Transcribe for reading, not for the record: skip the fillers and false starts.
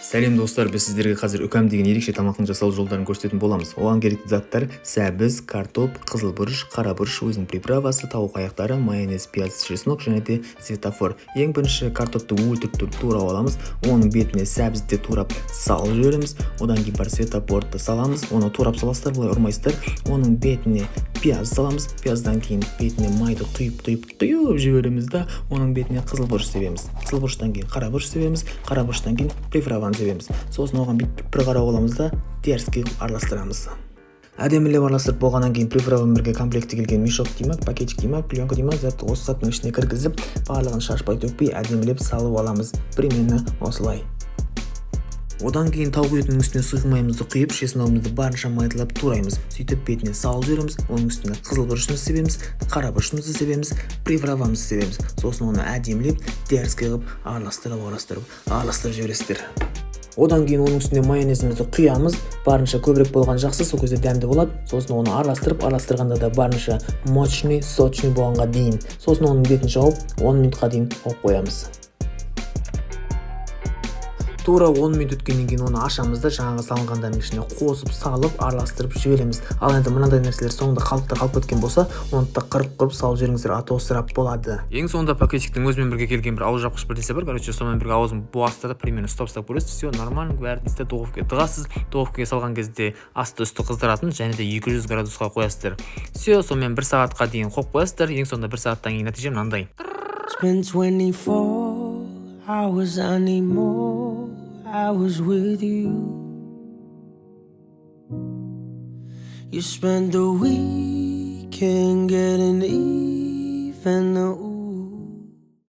Сәлем, достар! Біз сіздерге қазір үкәм деген ерекше тамақтың жасалу жолдарын көрсететін боламыз. Оған керекті заттар: сәбіз, картоп, қызыл бұрыш, қара бұрыш, өзінің приправасы, тауық аяқтары, майонез, пияз, чеснок және де светофор. Ең бірінші картопты өлтіріп тұрып турап аламыз. Оның бетіне сәбізді де турап салып жібереміз. Одан кейін барып светофорды саламыз. Оны турап саласыздар, былай ұрмайсыздар. Оның бетіне пияз саламыз. Пияздан кейін бетіне майды құйып, құйып, құйып жібереміз да, оның бетіне қызыл бұрыш себеміз. Қызыл бұрыштан кейін қара бұрыш себеміз. Қара бұрыштан кейін приправаны себеміз. Сосын оған бүйтіп бір қарап аламыз да, дерзкий қылып араластырамыз. Әдемілеп араластырып болғаннан кейін, приправамен бірге комплектте келген мешок дей ма, пакетик дей ма, пленка дей ма, зат, осы заттың ішіне кіргізіп, барлығын шашпай, төкпей, әдемілеп салып аламыз, примерно осылай. Одан кейін тауық етінің үстіне сұйық майымызды құйып, чесногымызды барынша майдалап тураймыз. Сөйтіп, бетіне салып жібереміз. Оның үстіне қызыл бұрышымызды себеміз, қара бұрышымызды себеміз, приправамызды себеміз. Сосын оны әдемілеп, дерзкий қылып араластырып, араластырып, араластырып жібересіздер. Одан кейін оның үстіне майонезімізді құямыз. Барынша көбірек болған жақсы, сол кезде дәмді болады. Сосын оны араластырып, араластырғанда да барынша мощный, сочный болғанға дейін. Сосын оның бетін жауып, 10 минутқа дейін қойып қоямыз. Тура 10 минут өткеннен кейін оны ашамыз да, жаңағы салынғандардың ішіне қосып салып, араластырып жібереміз. Ал енді мынандай нәрселер соңында қалдықтар қалып кеткен болса, оны да қырып, қырып салып жіберіңіздер, а то ысырап болады. Ең соңында пакетиктің өзімен бірге келген бір ауыз жапқыш бір нәрсе бар, короче, сонымен бірге аузын буасыздар да, примерно ұстап, ұстап көресіз. Все нормально, бәрі дейсіз да, духовкаға тығасыз. Духовкаға салған кезде асты үсті қыздыратын және де 200 градусқа қоясыздар. Все, сонымен бір сағатқа дейін қойып қоясыздар. Ең соңында бір сағаттан кейін нәтиже мынандай. It's been 24 hours, I need more hours with you. You spend the weekend getting even. The